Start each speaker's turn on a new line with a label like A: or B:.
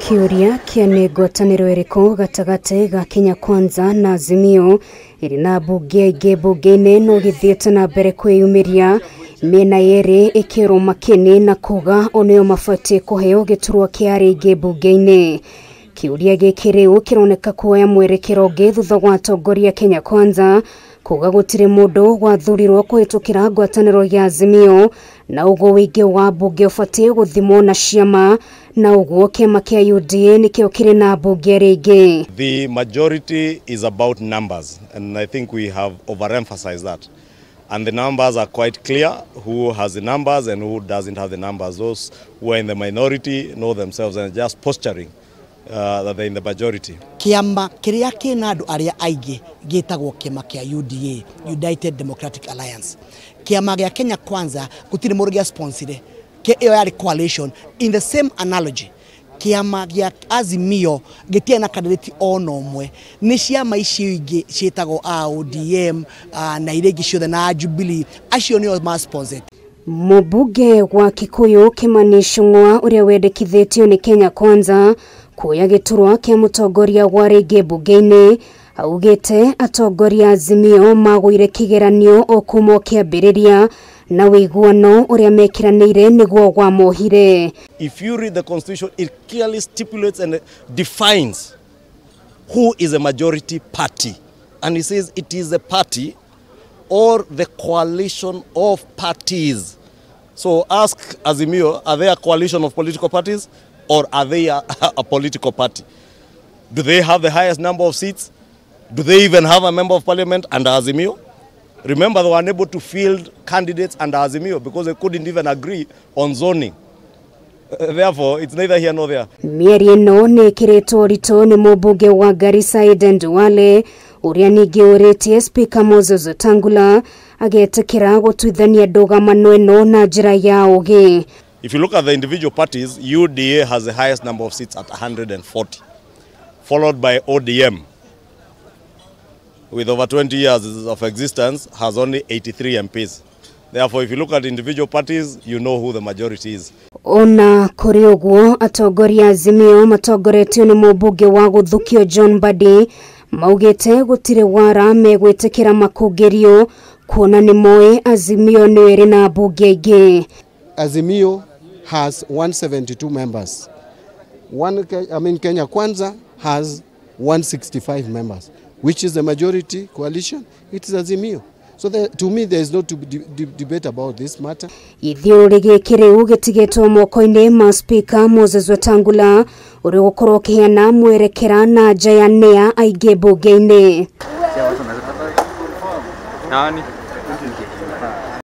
A: Kĩũria kĩa nĩ ngwatanĩro ĩrĩkũ gatagatĩ ga Kenya Kwanza na Azimio ĩrĩ na mbunge aingĩ mbunge-inĩ no gĩthiĩte na mbere kwĩyumĩria mĩena yerĩ ĩkĩrwo makĩni na kuga o nĩo mabatiĩ kũheo gĩturwa kĩa arĩa aingĩ mbunge-inĩ. Kĩũria gĩkĩ rĩu kĩroneka kuoya mwerekero ũngĩ thutha wa atongoria Kenya Kwanza kuga gũtirĩ mũndũ wathurirwo kũhĩtũkĩra ngwatanĩro ya Azimio na ũguo ũingĩ wa mbunge ũbatiĩ gũthimwo na ciama na ũguo kĩama kĩa UDA nĩkĩo kĩrĩ na mbunge arĩa aingĩ.
B: The majority is about numbers, and I think we have overemphasized that. And the numbers are quite clear, who has the numbers and who doesn't have the numbers. Those who are in the minority know themselves and are just posturing that they're in the majority.
C: Kĩama kĩrĩa kĩna andũ arĩa aingĩ gĩtagwo kĩama kĩa UDA, United Democratic Alliance. Kĩama gĩa Kenya Kwanza gũtirĩ mũndũ gĩa sponsor ĩyo yarĩ coalition. In the same analogy, kĩama gĩa Azimio gĩtirĩ na candidate ona ũmwe. Nĩ ciama icio ingĩ ciĩtagwo ODM na iria ingĩ ciothe na Jubilee, acio nĩo ma sponsor.
A: Mũmbunge wa Kikuyu Kimani Ichung'wa ũrĩa wendekithĩtio nĩ Kenya Kwanza kuoya gĩturwa kĩa mũtongoria wa rĩngĩ mbunge-inĩ augĩte atongoria Azimio magũire kĩgeranio o kuma kĩambĩrĩria na ũiguano ũrĩa mekĩranĩire nĩguo wamohire.
B: If you read the constitution, it clearly stipulates and defines who is a majority party. And it says it is a party or the coalition of parties. So ask Azimio, are they a coalition of political parties or are they a political party? Do they have the highest number of seats? Do they even have a member of parliament under Azimio? Remember, they were unable to field candidates under Azimio because they couldn't even agree on zoning. Therefore, it's neither here nor there.
A: Mĩario ĩno nĩ ĩkĩrĩtwo ũritũ nĩ mũmbunge wa Garissa Aden Duale ũrĩa ningĩ ũrĩtie Speaker Moses Wetangula agetĩkĩra gũtuithania ndũgamano ĩno na njĩra ya ũgĩ.
B: If you look at the individual parties, UDA has the highest number of seats at 140, followed by ODM, with over 20 years of existence, has only 83 MPs. Therefore, if you look at individual parties, you know who the majority is.
A: Ona kũrĩ ũguo, atongoria Azimio matongoretio nĩ mũmbunge wa gũthukio John Mbadi maugĩte gũtirĩ wara megwĩtĩkĩra makũngĩrio kuona nĩ moĩ Azimio nĩyo ĩrĩ na mbunge aingĩ.
D: Azimio has 172 members. Kenya Kwanza has 165 members, which is the majority coalition. It is Azimio. So to me, there is no to debate about this matter.
A: Gĩthiũrũrĩ gĩkĩ rĩu gĩtigĩtwo moko-inĩ ma Speaker Moses Wetangula ũrĩa ũgũkorwo ũkĩheana mwerekera na nja ya nĩa aingĩ mbunge-inĩ.